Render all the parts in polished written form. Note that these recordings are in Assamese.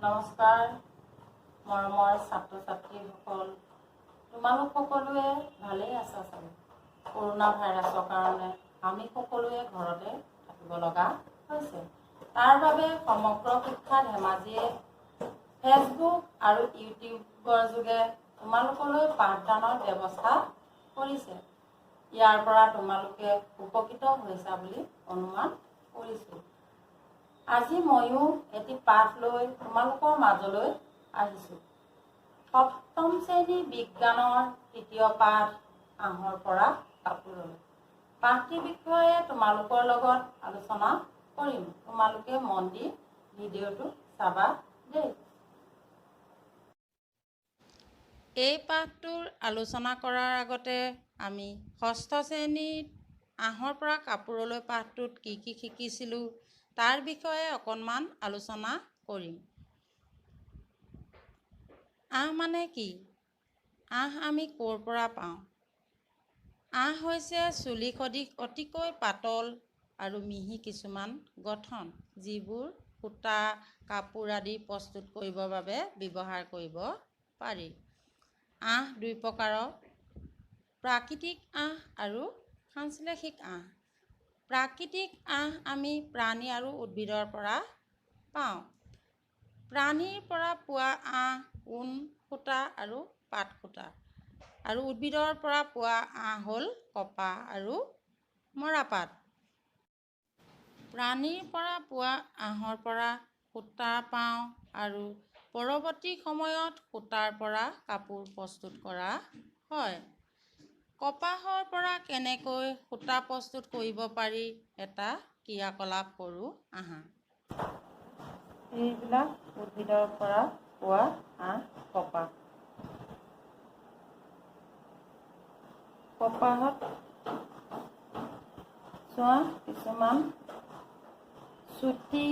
নমস্কাৰ মৰমৰ ছাত্ৰ ছাত্ৰীসকল, তোমালোক সকলোৱে ভালেই আছা চাগে। কৰোণা ভাইৰাছৰ কাৰণে আমি সকলোৱে ঘৰতে থাকিব লগা হৈছে। তাৰ বাবে সমগ্ৰ শিক্ষা ধেমাজিয়ে ফেচবুক আৰু ইউটিউবৰ যোগে তোমালোকলৈ পাঠদানৰ ব্যৱস্থা কৰিছে। ইয়াৰ পৰা তোমালোকে উপকৃত হৈছা বুলি অনুমান কৰিছোঁ। আজি ময়ো এটি পাঠ লৈ তোমালোকৰ মাজলৈ আহিছোঁ। সপ্তম শ্ৰেণী বিজ্ঞানৰ তৃতীয় পাঠ আঁহৰ পৰা কাপোৰলৈ। পাঠটিৰ বিষয়ে তোমালোকৰ লগত আলোচনা কৰিম। তোমালোকে মন দি ভিডিঅ'টো চাবা দেই। এই পাঠটোৰ আলোচনা কৰাৰ আগতে আমি ষষ্ঠ শ্ৰেণীত আঁহৰ পৰা কাপোৰলৈ পাঠটোত কি কি শিকিছিলোঁ তাৰ বিষয়ে অকণমান আলোচনা কৰিম। আঁহ মানে কি? আঁহ আমি ক'ৰ পৰা পাওঁ? আঁহ হৈছে চুলি সদৃশ অতিকৈ পাতল আৰু মিহি কিছুমান গঠন, যিবোৰ সূতা, কাপোৰ আদি প্ৰস্তুত কৰিবৰ বাবে ব্যৱহাৰ কৰিব পাৰি। আঁহ দুই প্ৰকাৰৰ, প্ৰাকৃতিক আঁহ আৰু সাংশ্লেষিক আঁহ। প্ৰাকৃতিক আঁহ আমি প্ৰাণী আৰু উদ্ভিদৰ পৰা পাওঁ। প্ৰাণীৰ পৰা পোৱা আঁহ ঊণ সূতা আৰু পাট সূতা, আৰু উদ্ভিদৰ পৰা পোৱা আঁহ হ'ল কপাহ আৰু মৰাপাট। প্ৰাণীৰ পৰা পোৱা আঁহৰ পৰা সূতা পাওঁ আৰু পৰৱৰ্তী সময়ত সূতাৰ পৰা কাপোৰ প্ৰস্তুত কৰা হয়। কপাহৰ পৰা কেনেকৈ সূতা প্ৰস্তুত কৰিব পাৰি এটা ক্ৰিয়াকলাপ কৰোঁ আহা। এইবিলাক উদ্ভিদৰ পৰা পোৱা আঁহ কপাহ। কপাহত চোৱা কিছুমান চুটি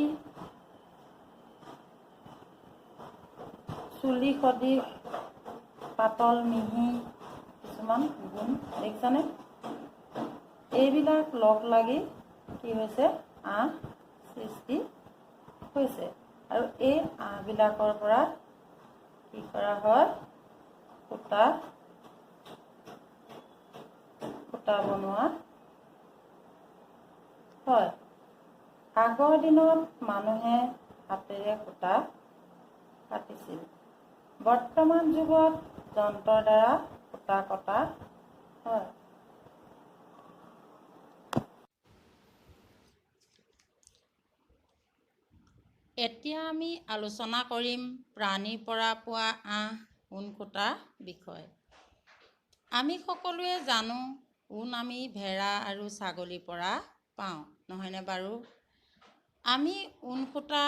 চুলি সদৃশ পাতল মিহি কিছুমান গুণ দেখিছানে? এইবিলাক লগ লাগি কি হৈছে, আঁহ সৃষ্টি হৈছে। আৰু এই আঁহবিলাকৰ পৰা কি কৰা হয়, সূতা বনোৱা হয়। আগৰ দিনত মানুহে হাতেৰে সূতা কাটিছিল। বৰ্তমান যুগত যন্ত্ৰৰ দ্বাৰা সূতা কটা হয়। এতিয়া আমি আলোচনা কৰিম প্ৰাণীৰ পৰা পোৱা আঁহ ঊণ সূতা বিষয়ে। আমি সকলোৱে জানো ঊণ আমি ভেড়া আৰু ছাগলীৰ পৰা পাওঁ, নহয়নে বাৰু? আমি ঊণ সূতা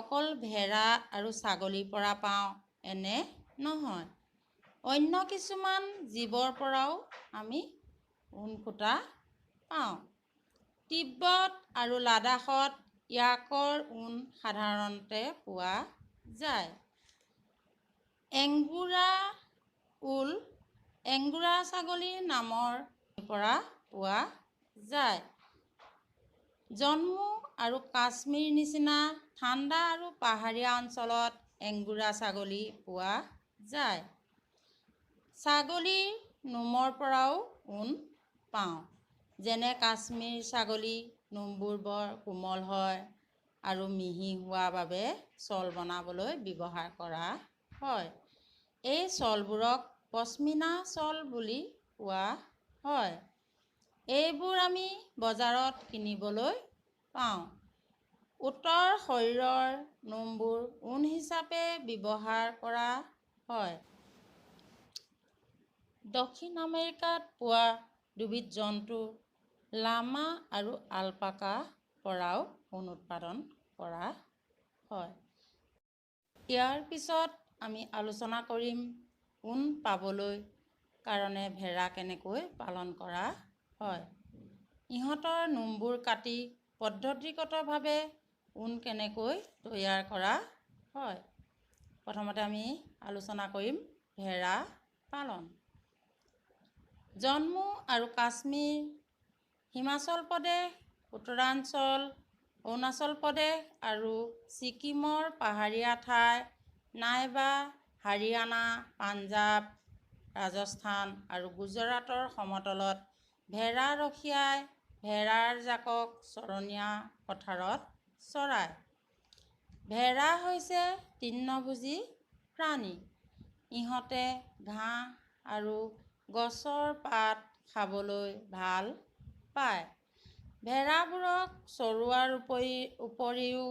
অকল ভেড়া আৰু ছাগলীৰ পৰা পাওঁ এনে নহয়, অন্য কিছুমান জীৱৰ পৰাও আমি ঊণ সূতা পাওঁ। তিব্বত আৰু লাডাখত য়াকৰ ঊণ সাধাৰণতে পোৱা যায়। এংগুৰা ঊল এংগুৰা ছাগলীৰ নামৰ পৰা পোৱা যায়। জম্মু আৰু কাশ্মীৰ নিচিনা ঠাণ্ডা আৰু পাহাৰীয়া অঞ্চলত এংগুৰা ছাগলী পোৱা যায়। ছাগলীৰ নোমৰ পৰাও ঊণ পাওঁ, যেনে কাশ্মীৰ ছাগলী নোমবোৰ বৰ কোমল হয় আৰু মিহি হোৱা বাবে শ্বল বনাবলৈ ব্যৱহাৰ কৰা হয়। এই শ্বলবোৰক পশ্মিনা শ্বল বুলি কোৱা হয়। এইবোৰ আমি বজাৰত কিনিবলৈ পাওঁ। উটৰ শৰীৰৰ নোমবোৰ ঊণ হিচাপে ব্যৱহাৰ কৰা হয়। দক্ষিণ আমেৰিকাত পোৱা দুবিধ জন্তু লামা আৰু আলপাকা পৰাও ঊণ উৎপাদন কৰা হয়। ইয়াৰ পিছত আমি আলোচনা কৰিম ঊণ পাবলৈ কাৰণে ভেড়া কেনেকৈ পালন কৰা হয়, ইহঁতৰ নোমবোৰ কাটি পদ্ধতিগতভাৱে ঊণ কেনেকৈ তৈয়াৰ কৰা হয়। প্ৰথমতে আমি আলোচনা কৰিম ভেড়া পালন। জম্মু আৰু কাশ্মীৰ, হিমাচল প্ৰদেশ, উত্তৰাঞ্চল, অৰুণাচল প্ৰদেশ আৰু ছিকিমৰ পাহাৰীয়া ঠাই নাইবা হাৰিয়ানা, পাঞ্জাৱ, ৰাজস্থান আৰু গুজৰাটৰ সমতলত ভেড়া ৰখীয়াই ভেড়াৰ জাকক চৰণীয়া পথাৰত চৰায়। ভেড়া হৈছে তৃণভোজী প্ৰাণী। ইহঁতে ঘাঁহ আৰু গছৰ পাত খাবলৈ ভাল পায়। ভেড়াবোৰক চৰোৱাৰ উপৰিও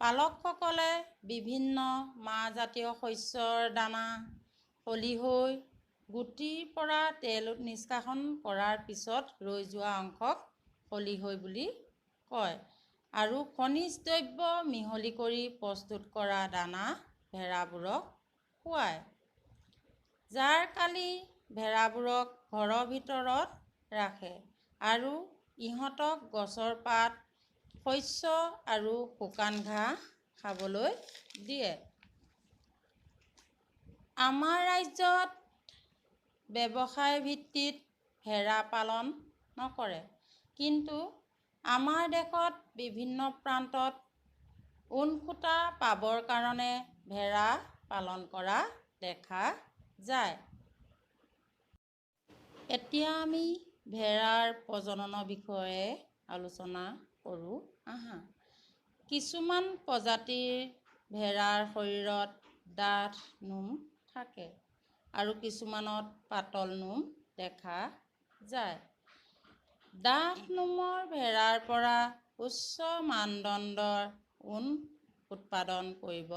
পালকসকলে বিভিন্ন মাহজাতীয় শস্যৰ দানা, খলিহৈ গুটিৰ পৰা তেল নিষ্কাশন কৰাৰ পিছত ৰৈ যোৱা অংশক খলিহৈ বুলি কয়, আৰু খনিজ দ্ৰব্য মিহলি কৰি প্ৰস্তুত কৰা দানা ভেড়াবোৰক খুৱায়। জাৰকালি ভেড়াবোৰক ঘৰৰ ভিতৰত ৰাখে আৰু ইহঁতক গছৰ পাত, শস্য আৰু শুকান ঘাঁহ খাবলৈ দিয়ে। আমাৰ ৰাজ্যত ব্যৱসায় ভিত্তিত ভেড়া পালন নকৰে, কিন্তু আমাৰ দেশত বিভিন্ন প্ৰান্তত ঊন সূতা পাবৰ কাৰণে ভেড়া পালন কৰা দেখা যায়। এতিয়া আমি ভেড়াৰ প্ৰজননৰ বিষয়ে আলোচনা কৰোঁ আহা। কিছুমান প্ৰজাতিৰ ভেড়াৰ শৰীৰত ডাঠ নোম থাকে আৰু কিছুমানত পাতল নোম দেখা যায়। ডাঠ নোমৰ ভেড়াৰ পৰা উচ্চ মানদণ্ডৰ ঊন উৎপাদন কৰিব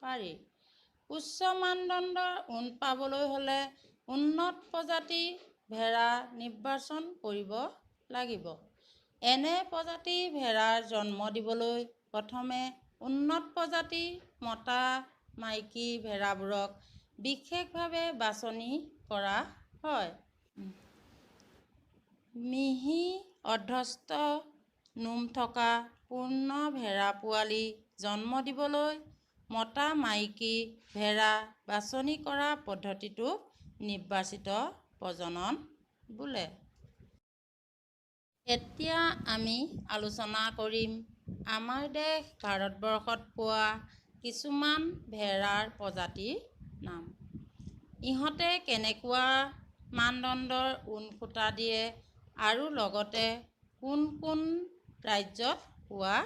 পাৰি। উচ্চ মানদণ্ডৰ ঊন পাবলৈ হ'লে উন্নত প্ৰজাতিৰ ভেড়া নিৰ্বাচন কৰিব লাগিব। এনে প্ৰজাতিৰ ভেড়াৰ জন্ম দিবলৈ প্ৰথমে উন্নত প্ৰজাতিৰ মতা মাইকী ভেড়াবোৰক বিশেষভাৱে বাছনি কৰা হয়। মিহি অৰ্ধস্থ নোম থকা পূৰ্ণ ভেড়া পোৱালি জন্ম দিবলৈ মতা মাইকী ভেড়া বাছনি কৰা পদ্ধতিটোক নিৰ্বাচিত প্ৰজনন বোলে। এতিয়া আমি আলোচনা কৰিম আমাৰ দেশ ভাৰতবৰ্ষত পোৱা কিছুমান ভেড়াৰ প্ৰজাতিৰ নাম। ইহঁতে কেনেকুৱা মানদণ্ডৰ ঊন সূতা দিয়ে আৰু লগতে কোন কোন ৰাজ্যত পোৱা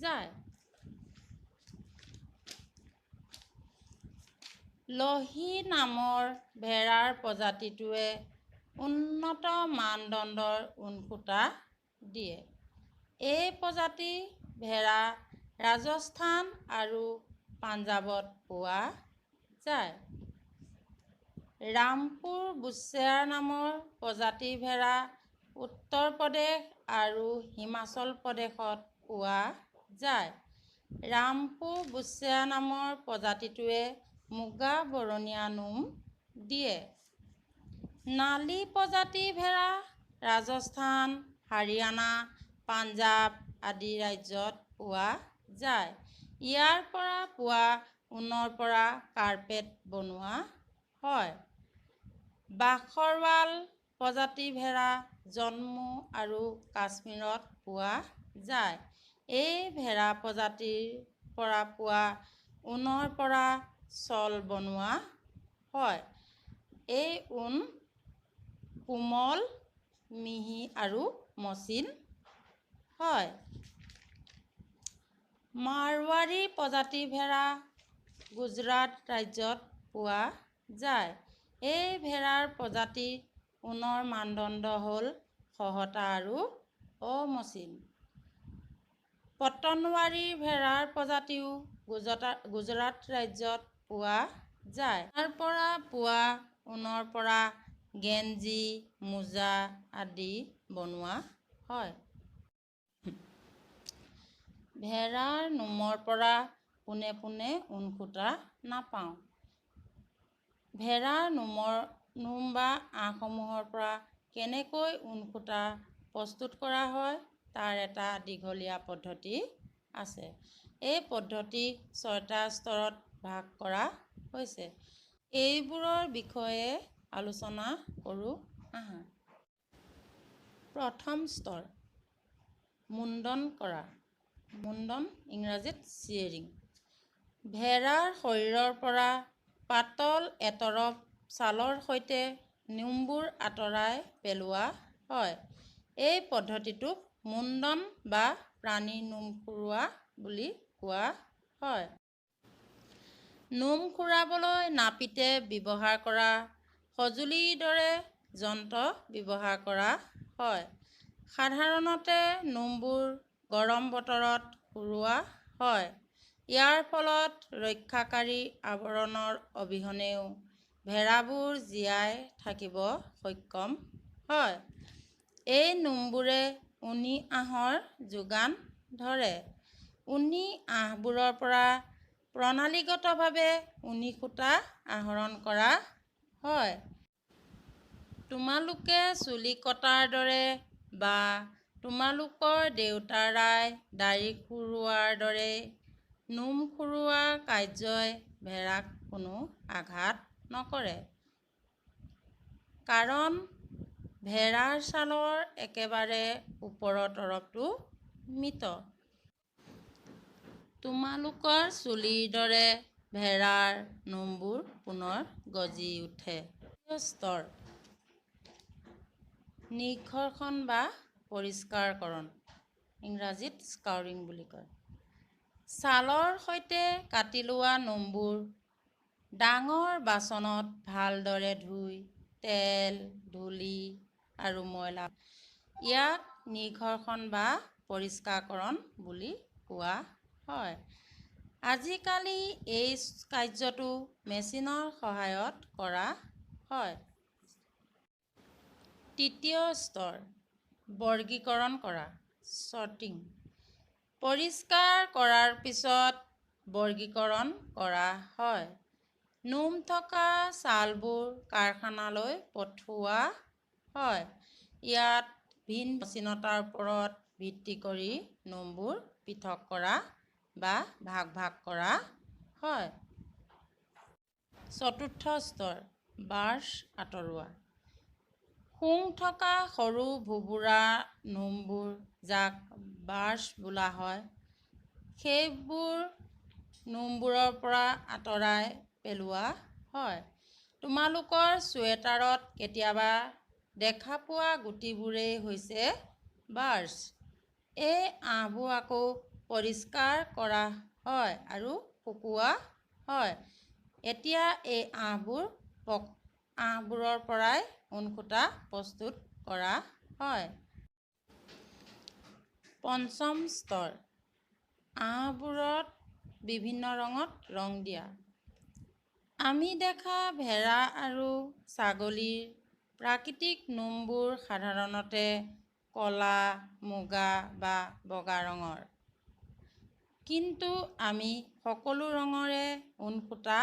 যায়। লহী নামৰ ভেড়াৰ প্ৰজাতিটোৱে উন্নত মানদণ্ডৰ ঊন সূতা দিয়ে। এই প্ৰজাতিৰ ভেড়া ৰাজস্থান আৰু পাঞ্জাৱত পোৱা যায়। ৰামপুৰ বুশ্বেয়াৰ নামৰ প্ৰজাতিৰ ভেড়া উত্তৰ প্ৰদেশ আৰু হিমাচল প্ৰদেশত পোৱা যায়। ৰামপুৰ বুশ্বেয়াৰ নামৰ প্ৰজাতিটোৱে মুগা বৰণীয়া নোম দিয়ে। নালী প্ৰজাতিৰ ভেড়া ৰাজস্থান, হাৰিয়ানা, পাঞ্জাৱ আদি ৰাজ্যত পোৱা যায়। ইয়াৰ পৰা পোৱা ঊনৰ পৰা কাৰ্পেট বনোৱা হয়। বাখৰৱাল প্ৰজাতিৰ ভেড়া জম্মু আৰু কাশ্মীৰত পোৱা যায়। এই ভেড়া প্ৰজাতিৰ পৰা পোৱা ঊনৰ পৰা শ্বল বনোৱা হয়। এই ঊন কোমল, মিহি আৰু মসৃণ হয়। মাৰৱাৰী প্ৰজাতিৰ ভেড়া গুজৰাট ৰাজ্যত পোৱা যায়। এই ভেড়াৰ প্ৰজাতিৰ ঊনৰ মানদণ্ড হ'ল খহটা আৰু অমসৃণ। পটনৱাৰী ভেড়াৰ প্ৰজাতিও গুজৰাট ৰাজ্যত পোৱা যায়। ইয়াৰ পৰা পোৱা ঊনৰ পৰা গেঞ্জি, মোজা আদি বনোৱা হয়। ভেড়াৰ নোমৰ পৰা পোনে পোনে ঊন সূতা নাপাওঁ। ভেড়াৰ নোম বা আঁহসমূহৰ পৰা কেনেকৈ ঊন সূতা প্ৰস্তুত কৰা হয় তাৰ এটা দীঘলীয়া পদ্ধতি আছে। এই পদ্ধতি 6টা স্তৰত ভাগ কৰা হৈছে। এইবোৰৰ বিষয়ে আলোচনা কৰোঁ আহা। প্ৰথম স্তৰ, মুণ্ডন কৰা। মুণ্ডন, ইংৰাজীত চিয়েৰিং। ভেড়াৰ শৰীৰৰ পৰা পাতল এতৰপ ছালৰ সৈতে নোমবোৰ আঁতৰাই পেলোৱা হয়। এই পদ্ধতিটোক মুণ্ডন বা প্ৰাণীৰ নোম খুৰোৱা বুলি কোৱা হয়। নোম খুৰাবলৈ নাপিতে ব্যৱহাৰ কৰা সঁজুলিৰ দৰে যন্ত্ৰ ব্যৱহাৰ কৰা হয়। সাধাৰণতে নোমবোৰ গৰম বতৰত খুৰোৱা হয়। ইয়াৰ ফলত ৰক্ষাকাৰী আৱৰণৰ অবিহনেও ভেড়াবোৰ জীয়াই থাকিব সক্ষম হয়। এই নোমবোৰে ঊণী আঁহৰ যোগান ধৰে। ঊণী আঁহবোৰৰ পৰা প্ৰণালীগতভাৱে ঊণী সূতা আহৰণ কৰা হয়। তোমালোকে চুলি কটাৰ দৰে বা তোমালোকৰ দেউতাৰাই দাড়ি খুৰোৱাৰ দৰেই নোম খুৰোৱা কাৰ্যই ভেড়াক কোনো আঘাত নকৰে। কাৰণ ভেড়াৰ ছালৰ একেবাৰে ওপৰৰ তৰপটো মৃত। তোমালোকৰ চুলিৰ দৰে ভেড়াৰ নোমবোৰ পুনৰ গজি উঠে। তৃতীয় স্তৰ: নিৰ্ঘৰ্ষণ বা পৰিষ্কাৰকৰণ, ইংৰাজীত স্কাউৰিং বুলি কয়। ছালৰ সৈতে কাটি লোৱা নোমবোৰ ডাঙৰ বাচনত ভালদৰে ধুই তেল, ধূলি আৰু ময়লা ইয়াক নিৰ্ঘৰ্ষণ বা পৰিষ্কাৰকৰণ বুলি কোৱা হয়। আজিকালি এই কাৰ্যটো মেচিনৰ সহায়ত কৰা হয়। তৃতীয় স্তৰ: বৰ্গীকৰণ কৰা, ছৰ্টিং। পৰিষ্কাৰ কৰাৰ পিছত বৰ্গীকৰণ কৰা হয়। নোম থকা ছালবোৰ কাৰখানালৈ পঠোৱা হয়। ইয়াত ভিন মসৃণতাৰ ওপৰত ভিত্তি কৰি নোমবোৰ পৃথক কৰা বা ভাগ ভাগ কৰা হয়। চতুৰ্থ স্তৰ: বাৰ্ছ আঁতৰোৱা। শুং থকা সৰু ভোবোঁৰা নোমবোৰ, যাক বাৰ্ছ বোলা হয়, সেইবোৰ নোমবোৰৰ পৰা আঁতৰাই পেলোৱা হয়। তোমালোকৰ চুৱেটাৰত কেতিয়াবা দেখা পোৱা গুটিবোৰেই হৈছে বাৰ্ছ। এই আঁহবোৰ আকৌ পৰিষ্কাৰ কৰা হয় আৰু শুকুওৱা হয়। এতিয়া এই আঁহবোৰৰ পৰাই ঊণসূতা প্ৰস্তুত কৰা হয়। পঞ্চম স্তৰ: আঁহবোৰত বিভিন্ন ৰঙত ৰং দিয়া। আমি দেখা ভেড়া আৰু ছাগলীৰ প্ৰাকৃতিক নোমবোৰ সাধাৰণতে ক'লা, মুগা বা বগা ৰঙৰ। কিন্তু আমি সকলো ৰঙৰে ঊণসূতা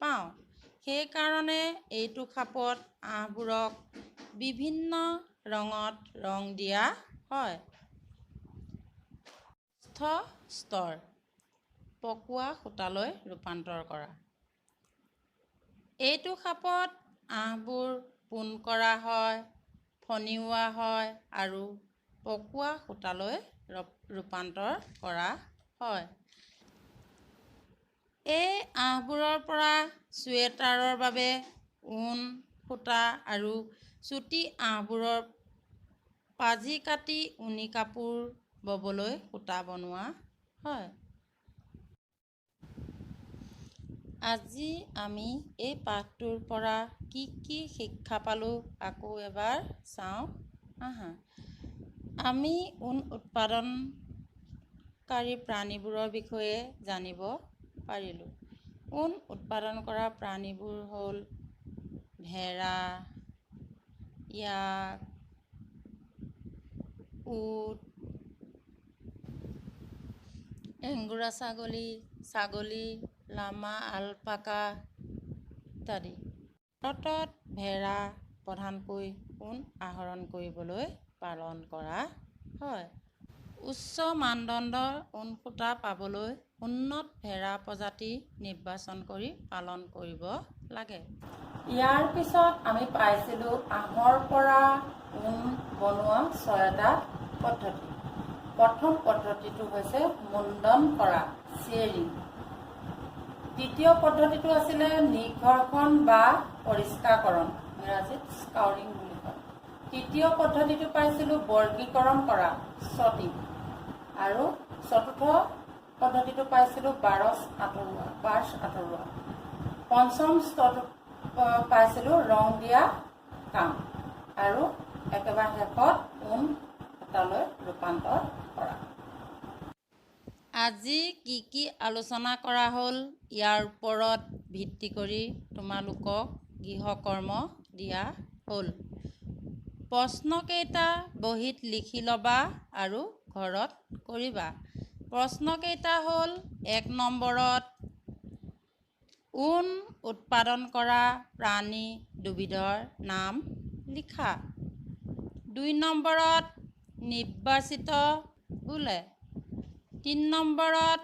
পাওঁ। সেইকাৰণে এইটো খাপত আঁহবোৰক বিভিন্ন ৰঙত ৰং দিয়া হয়। ষষ্ঠ স্তৰ: পকোৱা সূতালৈ ৰূপান্তৰ কৰা। এইটো খাপত আঁহবোৰ পোন কৰা হয়, ফণিওৱা হয় আৰু পকোৱা সূতালৈ ৰূপান্তৰ কৰা হয়। এই আঁহবোৰৰ পৰা চুৱেটাৰৰ বাবে ঊণ সূতা আৰু চুটি আঁহবোৰৰ পাঁজি কাটি ঊণী কাপোৰ ববলৈ সূতা বনোৱা হয়। আজি আমি এই পাঠটোৰ পৰা কি কি শিক্ষা পালো আকৌ এবাৰ চাওঁ আহা। আমি ঊণ উৎপাদনকাৰী প্ৰাণীবোৰৰ বিষয়ে জানিব পাৰিলো। ঊণ উৎপাদন কৰা প্ৰাণীবোৰ হ'ল ভেড়া, য়াক, উট, এংগোৰা ছাগলী, ছাগলী, লামা, আলপাকা ইত্যাদি। ভাৰতত ভেড়া প্ৰধানকৈ ঊণ আহৰণ কৰিবলৈ পালন কৰা হয়। উচ্চ মানদণ্ডৰ ঊণসূতা পাবলৈ উন্নত ভেড়া প্ৰজাতি নিৰ্বাচন কৰি পালন কৰিব লাগে। ইয়াৰ পিছত আমি পাইছিলো আঁহৰ পৰা ঊণ বনোৱা ছয়টা পদ্ধতি। প্ৰথম পদ্ধতিটো হৈছে মুণ্ডন কৰা, চিয়েৰিং। দ্বিতীয় পদ্ধতিটো আছিলে নিৰ্ঘৰ্ষণ বা পৰিষ্কাৰকৰণ, ইংৰাজীত স্কাউৰিং বুলি কয়। তৃতীয় পদ্ধতিটো পাইছিলোঁ বৰ্গীকৰণ কৰা, ছৰ্টিং। আৰু চতুৰ্থ পদ্ধতিটো পাইছিলোঁ বাৰছ আঁতৰোৱা। পঞ্চম স্তৰটো পাইছিলোঁ ৰং দিয়া কাম আৰু একেবাৰে শেষত ঊণ সূতালৈ ৰূপান্তৰ কৰা। আজি কি কি আলোচনা কৰা হ'ল, ইয়াৰ ওপৰত ভিত্তি কৰি তোমালোকক গৃহকৰ্ম দিয়া হ'ল। প্ৰশ্নকেইটা বহীত লিখি ল'বা আৰু ঘৰত কৰিবা। প্ৰশ্নকেইটা হ'ল, 1 নম্বৰত ঊণ উৎপাদন কৰা প্ৰাণী দুবিধৰ নাম লিখা। 2 নম্বৰত নিৰ্বাচিত বোলে। 3 নম্বৰত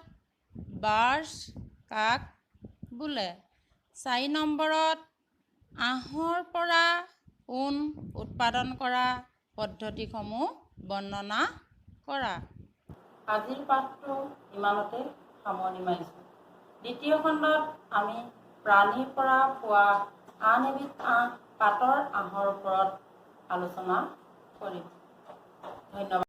বাৰ্ছ কাক বোলে? 4 নম্বৰত আঁহৰ পৰা ঊণ উৎপাদন কৰা পদ্ধতিসমূহ বৰ্ণনা কৰা। আজিৰ পাঠটো ইমানতে সামৰণি মাৰিছোঁ। দ্বিতীয় খণ্ডত আমি প্ৰাণীৰ পৰা পোৱা আন এবিধ আঁহ, পাতৰ আঁহৰ ওপৰত আলোচনা কৰিম। ধন্যবাদ।